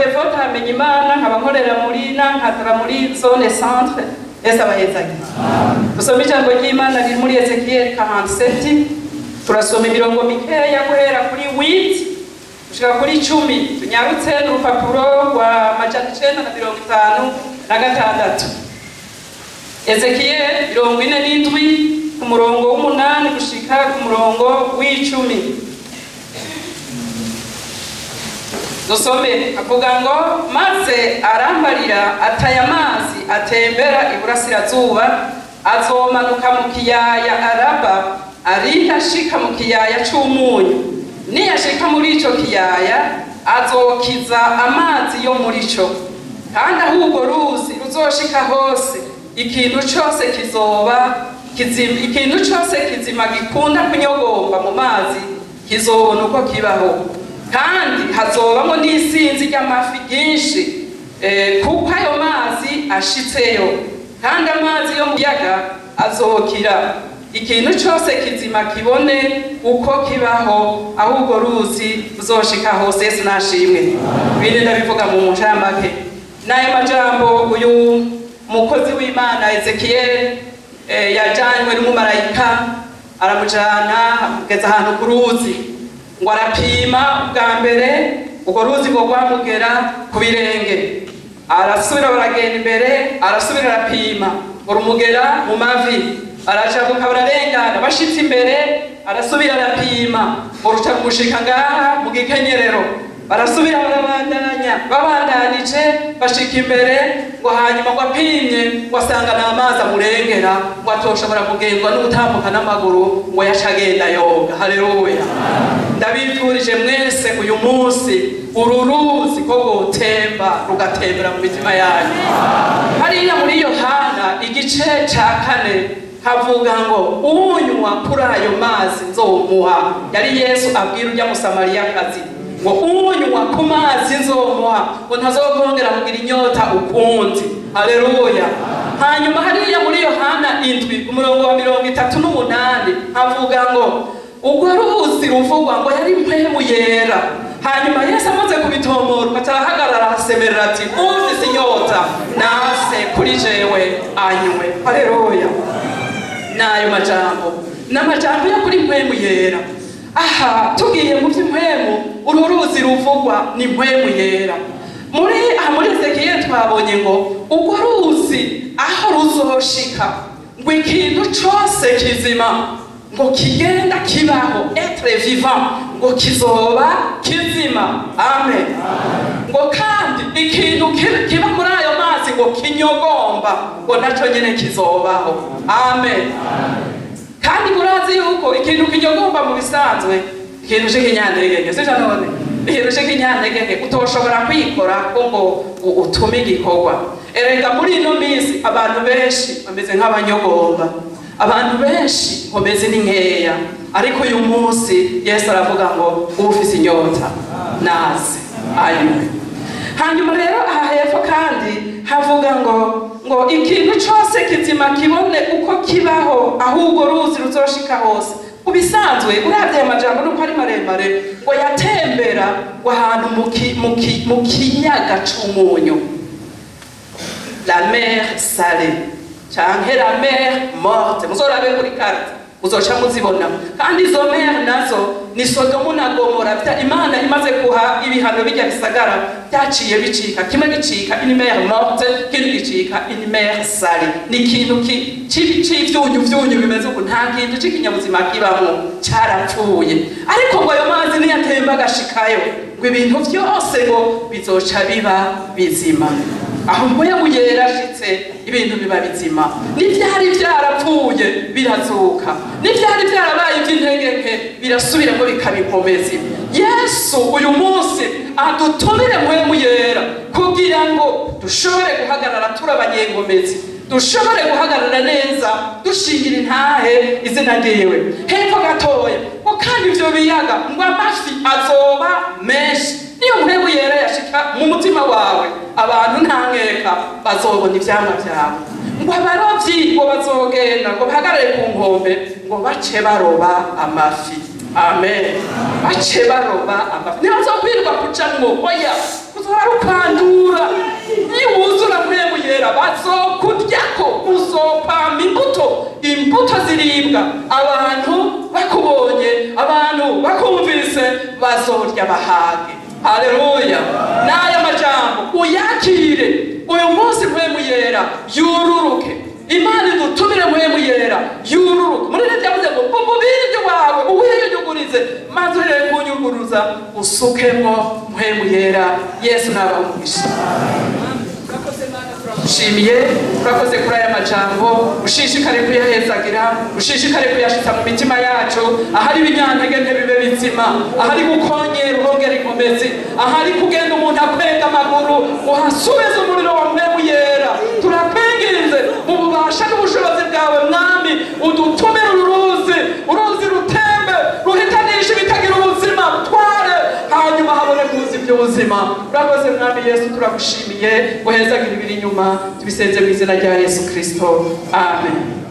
Devota Hamenyimana, nkaba nkorera muri Nankatara, muri zone centre. Yesu abahezagire. Dusome ijambo ry'Imana riri muri Ezekiyeli 47. Turasoma imirongo mikeya, guhera kuri 8 gushika kuri 10. Tunyarutse, n'urupapuro rwa 956. Ezekiyeli 47, ku murongo w'8 gushika ku murongo w'10. Dusome. Avuga ngo: "Maze arambarira ataya amazi atembera iburasirazuba azomanuka mu kiyaya Araba, arinda ashika mu kiyaya c'umunyu. Niyashika muri ico kiyaya, azokiza amazi yo muri co. Kandi aho urwo ruzi ruzoshika hose, ikintu cose kizoba kizima, ikintu cose kizima gikunda kunyogomba mu mazi kizobona uko kibaho. Kandi hazobamo n'isinzi ry'amafi ryinshi, kuko ayo mazi ashitseyo. Kandi amazi yo mu kiyaga azokira, ikintu cose kizima kibone uko kibaho aho urwo ruzi ruzoshika hose." Yesu nashimwe. Ibindi ndabivuga mu ncamake. N'ayo majambo uyu mukozi w'Imana Ezekiyeli yajanywe n'umumarayika, aramujana, amugeza ahantu ku ruzi. Ngo arapima bwa mbere, urwo ruzi ngo rwamugera ku birenge. Arasubira, baragenda imbere, arasubira arapima, ngo rumugera mu mavi. Arajabuka, bararengana. Bashitse imbere, arasubira arapima, ngo ruca rumushika ngaha mu gikenyerero. Barasubira, barabandanya. Babandanije, bashika imbere, ngo hanyuma ngo apimye, ngo asanga ni amazi amurengera, ngo atoshobora kugendwa n'ugutambuka n'amaguru, ngo yaca agenda yoga. Haleluya! Ndabifurije mwese uyu munsi uru ruzi ko rwotemba, rugatembera mu mitima yanyu. Hariya muri Yohana igice ca 4 havuga ngo: "Unywa kuri ayo mazi nzomuha." Yari Yesu abwira urya Musamariyakazi ngo: "Unywa ku mazi nzomuha, ngo ntazokongera kugira inyota ukundi." Haleluya! Hanyuma hariya muri Yohana 7, umurongo wa 38, havuga ngo urwo ruzi ruvugwa ngo yari Mpwemu Yera. Hanyuma Yesu amaze kubitomora, atarahagarara, asemerera ati: "Ufise inyota nase kuri jewe anywe." Haleluya! N'ayo majambo ni amajambo yo kuri Mpwemu Yera. Aha tugiye mu by'impwemu, uru ruzi ruvugwa ni Mpwemu Yera. Muri aha muri Ezekiyeli twabonye ngo urwo ruzi aho ruzoshika, ngo ikintu cose kizima ngo kigenda kibaho, être vivant, ngo kizoba kizima. Amen. Ngo kandi ikintu kiba muri ayo mazi ngo kinyogomba, ngo naco nyene kizobaho. Amen. Kandi murazi yuko ikintu kinyogomba mu bisanzwe, ikintu c'ikinyantegeke, sivyo? None ikintu c'ikinyantegeke utoshobora kwikora ko ngo utume igikorwa. Erega muri ino minsi abantu benshi bameze nk'abanyogomba, abantu benshi nkomezi ni nkeya. Ariko uyu munsi Yesu aravuga ngo: "Ufise inyota naze anywe." Hanyuma rero aha hepfo kandi havuga ngo ikintu cose kizima kibone uko kibaho ahubwo ruzi ruzoshika hose. Mu bisanzwe, uravye aya majambo nuko ari maremare, ngo yatembera ngo ahantu mu kiyaga c'umunyu, la mer salée canke la mer Morte. Muzorabe kuri carte, muzoca muzibona. Kandi izo mer nazo ni Sodomu na Gomora. Imana imaze kuha ibihano bijya bisagara, byaciye bicika kimwe gicika une mer Morte, ikindi gicika une mer salée. Ni ikintu c'ivyunyu vyunyu bimeze uku, nta kintu c'ikinyabuzima kibamwo, carapfuye. Ariko ngo ayo mazi niyatemba agashikayo, ngo ibintu vyose ngo bizoca biba bizima. Aho Mpwemu Yera ashitse, ibintu biba bizima. N'ivyari vyarapfuye birazuka, n'ivyari vyarabaye ivy'intege nke birasubiramo, bikaba inkomezi. Yesu uyu munsi adutumire Mpwemu Yera kugira ngo dushobore guhagarara turi abanyengomezi, dushobore guhagarara neza, dushingira intahe izina ryiwe. Hepfo gatoya ngo kandi ivyo biyaga, ngo amafi azoba menshi. Niyo Mpwemu Yera yashika mu mutima wawe, abantu nta nkeka bazobona ivyamwa vyawe. Ngo abarovyi ngo bazogenda, ngo bahagarare ku nkombe, ngo bace baroba amafi. Amen. Bace baroba amafi, ntibazokwirirwa kujamwo. Oya, kuzoca Ruzoba rukwandura. Niwuzura Mpwemu Yera, bazokuryako, uzokwama imbuto, imbuto ziribwa. Abantu bakubonye, abantu bakumvise, bazorya bahage. Haleluya! N'aya majambo uyakire uyu munsi. Mpwemu Yera yururuke. Imana idutumire Mpwemu Yera yururuke. Muri ryo yavuze ngo umubiri wawe uwiyunyugurize, maze uhereye kuwunyuguruza usukemo Mpwemu Yera. Yesu nabaha umugisha. Urakoze Mana, turagushimiye. Urakoze kuri aya majambo. Ushishikare kuyahezagira, ushishikare kuyashitsa mu mitima yacu. Ahari ibinyantege ntibibe bizima, ahari gukongera uhongera inkomezi, ahari kugenda umuntu akwega amaguru uhasubize umuriro wa Mpwemu Yera. Turakwinginze mu bubasha n'ubushobozi bwawe, Mwami, udutumire uru ruzi, uruzi rutembe ruhitanisha ibitagira ubuzima, rutware, hanyuma habone kuza iby'ubuzima. Urakoze Mwami Yesu, turagushimiye. Uhezagira ibiri inyuma, tubisenze mu izina rya Yesu Kristo, amen.